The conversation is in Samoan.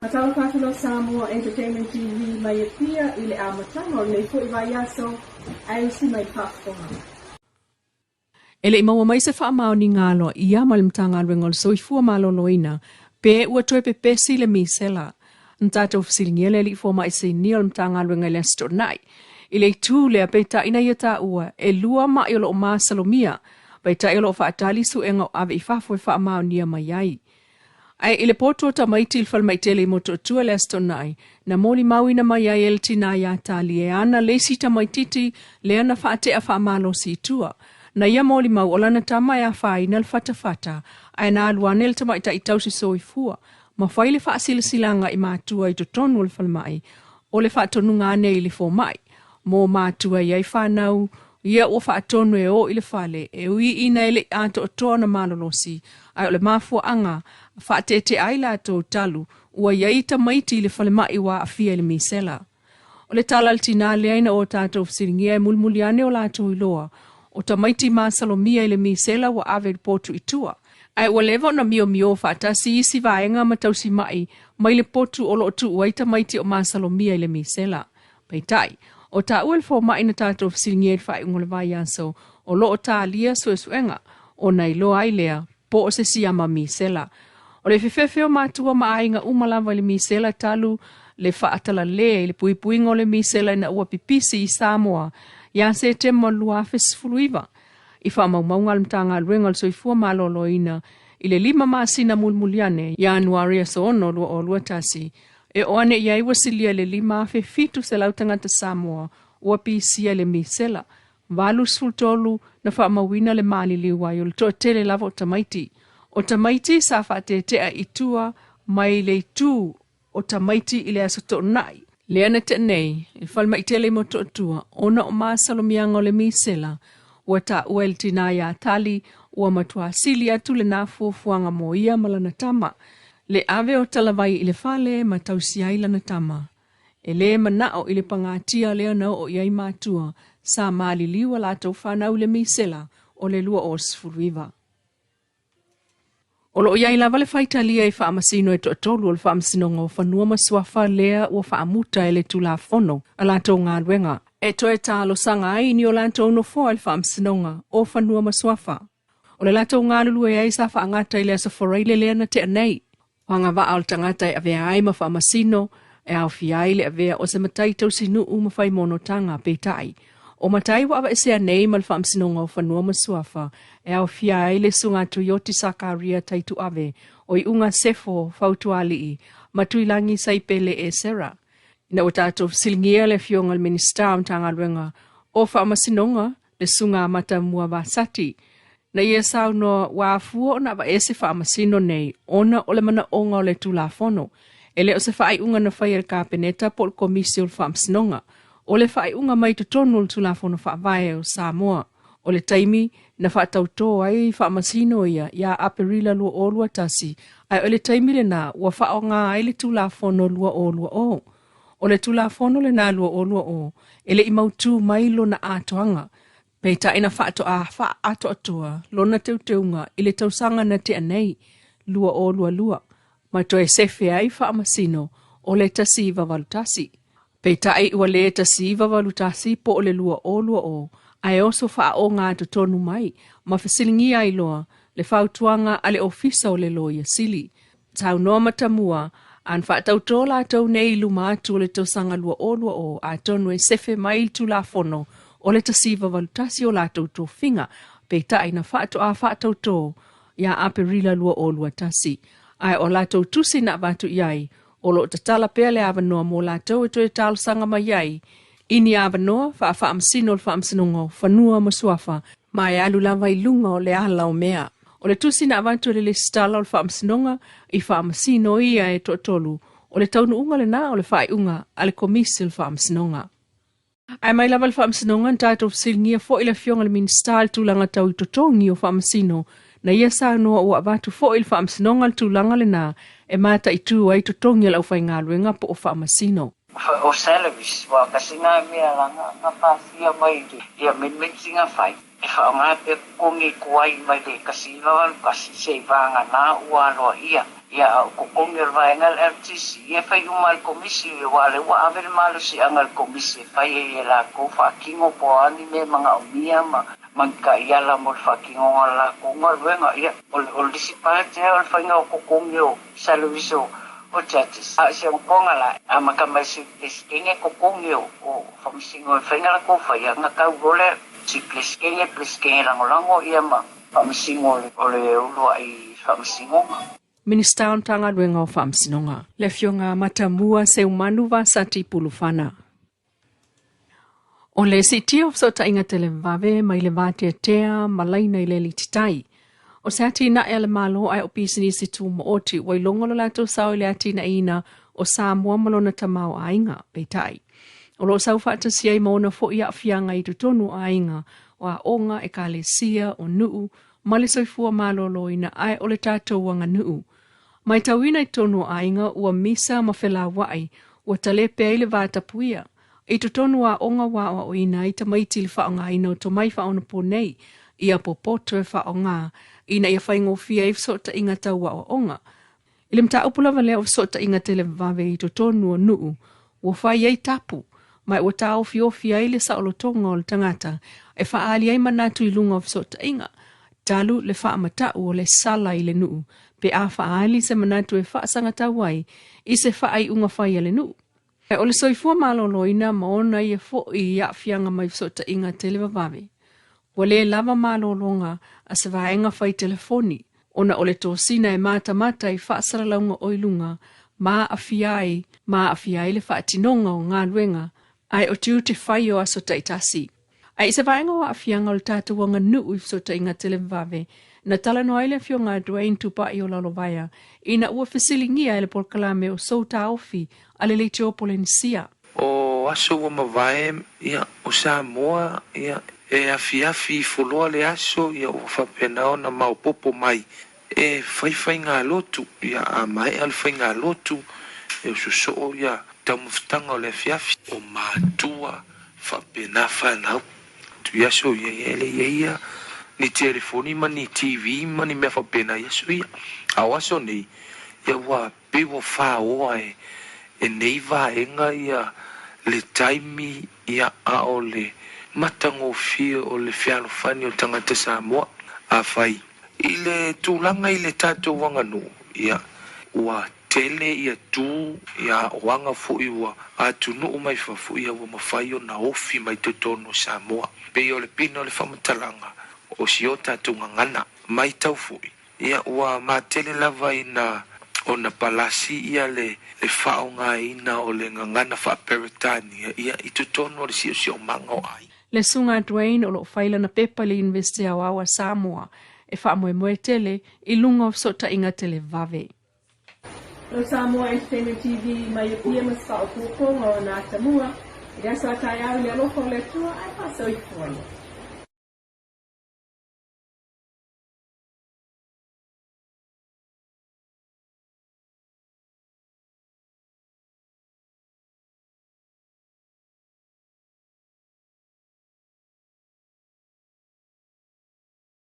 Faatalofa atu lau Samoa Entertainment TV mai Apia i le amataga o lenei foi vaiaso ae usi mai le faafofoga. E le i maua mai se faamaoniga aloaia mai le Matagaluega o le Soifua Maloloina pe ua toe pepesi le misela. Na tatou fesiligia le alii fomai sinia o le Matagaluega i le Aso Toonai i le itu lea, peitai na ia taua e lua ma'i o lo o masalomia, peitai o lo o faatali suega o ave i fafo e faamaonia mai ai. Ae i le potu o tamaiti i le falemai tele i Motootua i le Aso Toonai, na molimauina mai ai e le tinā iā Tali e ana le isi tamaititi lea na faatea faamalosi i tua. Na ia molimau o lana tama e afaina le fatafata, ae na alu ane le tamaitai tausi soifua ma fai le faasilasilaga i matua i totonu o le falemai o le faatonuga ane i le fomai mo matua i ai fanau ia ua faatonu e o i le fale e ui ina e le i atoatoa ona malolosi, ae o le mafuaaga faateetea ai latou talu ua i ai tamaiti i le falemai ua aafia i le misela. O le tala a le tinā lea ina ua tatou fesiligia e mulimuli ane o latou iloa o tamaiti masalomia i le misela ua ave i le potu i tua, ae ua leva ona miomio faatasi isi vaega ma tausimai mai le potu o lo o tuu ai tamaiti o masalomia i le misela. Peitai, o taua i le fomai na tatou fesiligia i le faaiuga o le vaiaso o lo o talia suesuega ona iloa ai lea po o se siama misela. O le fefefe o matua ma aiga uma lava i le misela talu le faatalale i le puipuiga o le misela ina ua pipisi i Samoa ia Setema 2019 i faamaumauga a le Matagaluega o le Soifua Maloloina i le 5 masina mulimuli ane Ianuari aso 6 2021 e oo ane i ai ua silia i le 5,700 tagata Samoa ua pisia i le misela, 83 na faamauina le maliliu ai o le toatele lava o tamaiti. O tamaiti sa faateetea i tua mai le itu o tamaiti i le Aso Toonai lea na tea nei i le falemai tele i Motootua ona o masalomiaga o le misela ua taua e le tinā iā Tali ua matua sili atu lena fuafuaga mo ia ma lana tama le ave o talavai i le fale ma tausi ai lana tama. E lē manao i le pagatia lea na oo i ai matua sa maliliu a latou fanau i le misela o le 2019. O lo o i ai lava le faitalia i faamasino e toatolu o le Faamasinoga o Fanua ma Suafa lea ua faamuta e le Tulafono a latou galuega e toe talosaga ai ni o latou nofoa i le Faamasinoga o Fanua ma Suafa. O le latou galulue ai sa faagata i le Aso Faraile lea na tea nei. O agavaa o le tagata e avea ai ma faamasino e aofia ai le avea o se matai tausinuu ma fai monotaga, peitai, o matai ua aveesea nei ma le Faamasinoga o Fanua ma Suafa e aofia ai le Susuga Tuioti Sakaria Taituave o Iuga Sefo Fautualii ma Tuilagi Saipele Esera. Ina ua tatou fesiligia le Afioga i le Minisita o Matagaluega o Faamasinoga, le Susuga Matamua Vasati, na ia saunoa ua afua ona aveese faamasino nei ona o le manaoga o le Tulafono. E le o se faaiuga na faia e le Kapeneta po o le Komisi o le Faamasinoga. O le faaiuga mai totonu o le Tulafono Faavae o Samoa. O le taimi na faatautō ai faamasino ia ia Aperila 2021, ae o le taimi lena ua faaaoga ai le Tulafono 2020. O le Tulafono lena 2020 e le i mautū mai lona atoaga, peitai na faatoa faaatoatoa lona teuteuga i le tausaga na tea nei, 2022, ma toe sefe ai faamasino o le 1981. Peitai ua le 1981 po o le 2020 ae oso faaogatotonu mai ma fesiligia ai loa le fautuaga a le Ofisa o le Loia Sili. Saunoa Matamua, a na faatautō latou nei i luma atu o le tausaga 2020 atonu e sefe mai le Tulafono o le 1981 o latou tofiga, peitai na faatoa faatautō ia Aperila 2021. Ae o latou tusi na avatu i ai, o lo o tatala pea le avanoa mo latou e toe talosaga mai ai i ni avanoa faafaamasino o le Faamasinoga o Fanua ma Suafa, ma e alu lava i luga o le ala o mea. O le tusi na avatu e le Lesitala o le Faamasinoga i faamasino ia e toatolu, o le taunuuga lena o le faaiuga a le Komisi o le Faamasinoga. Ae mai lava le Faamasinoga na tatou fesiligia foi le Afioga i le Minisita i le tulaga tau i totogi o faamasino, na ia saunoa ua avatu foi i le Faamasinoga le tulaga lena e mataitu ai totogi o le aufaigaluega po o faamasino. O salaries, ua kasi nga mea la nga pasia mai i amendments nga fai. E faaaoga pea totogi tuai mai le 1981 seiavagana ua aloaia, ia a o totogi o le vaega a le LTC e fai uma e le Komisi aua o lea ua ave le malosiaga i le Komisi e fai ai e latou faatino po o a ni mea e manaomia ma ma ni taiala mo le faatinoga o le latou galuega. Ia o le isi part lea o le faiga o totogi o salaries o judges. A o si ogaoga la, e amata mai i le Sui Peresetene totogi o Faamasino e fai na latou faia, ona tau loa lea Sui Peresetene, Peresetene Lagolago ia ma Faamasino o le Uluai Faamasinoga. Minisita o le Matagaluega o Faamasinoga, le Afioga Matamua Seumanu Vasati Pulufana. O le siitia o fesootaiga televavave mai le vateatea ma laina i le alititai. O se atinae a le Malo ae o pisinisi tumaoti ua iloga lo latou sao i le atinaeina o Samoa ma lona tamaoaiga, peitai. O lo o sau faatasi ai ma ona foi aafiaga i totonu o aiga, o aoga, ekalesia, o nuu, ma le soifua maloloina ae o le tatou aganuu. Matauina i totonu o aiga ua misa ma felauai, ua talepe ai le vatapuia. I totonu o aoga ua aoaoina ai tamaiti i le faaaogaina o tomai faaonaponei, ia popoto e faaaoga ina ia faigofie ai fesootaiga tau aoaoga. I le mataupu lava lea o fesootaiga televavave i totonu o nuu, ua fai ai tapu, ma ua taofiofi ai le saolotoga o le tagata e faaali ai manatu i luga o fesootaiga, talu le faamatau o le sala i le nuu pe a faaali se manatu e faasagatau ai i se faaiuga fai a le nuu. O le soifua maloloina ma ona ia foi aafiaga mai fesootaiga televavave, ua le lava malologa a se vaega fai telefoni ona o le tosina e matamata i faasalalauga o i luga ma aafia ai le faatinoga o galuega ae o tiute fai o aso taitasi. Ae i se vaega o aafiaga o le tatou aganuu i fesootaiga televavave, na talanoa ai le Afioga a Dwayne Tupai o Lalovaea ina ua fesiligia e le polokalame o Sou Taofi a le Leitio Polenisia. O aso ua mavae, ia, o Samoa, ia, e afiafi ifo loa le aso, ia, ua faapena ona maopoopo mai e fai faigalotu, ia, a maea le faigalotu, e sosoo ia taumafataga o le afiafi, o matua faapena fanau. Tu i aso ia, ia, e le ia ia ni telefoni ma ni TV ma ni mea faapena i aso ia. A o aso nei, ia, ua pei ua faoa e nei vaega ia le taimi, ia, a o le matagofie o le fealofani o tagata Samoa. Afai i le tulaga i le tatou aganuu, ia, ua tele ia tu, ia, aoaga foi ua atunuu mai fafo, ia, ua mafai ona ofi mai totonu o Samoa. Pei o le pina o le faamatalaga o si o tatou gagana matau foi, ia, ua matele lava ina ona palasi ia le faaaogaina o le gagana faaperetania, ia, i totonu o le siosiomaga o ai. Le susuga Dwayne o loo fai lana pepa i le Iunivesite Aoao a Samoa e faamoemoe tele i luga o fesootaiga televave. O Samoa Entertainment TV mai Apia ma se faaopoopoga o na atamua i le aso a taeao i le alofa o le Atua ae faasoifua ia.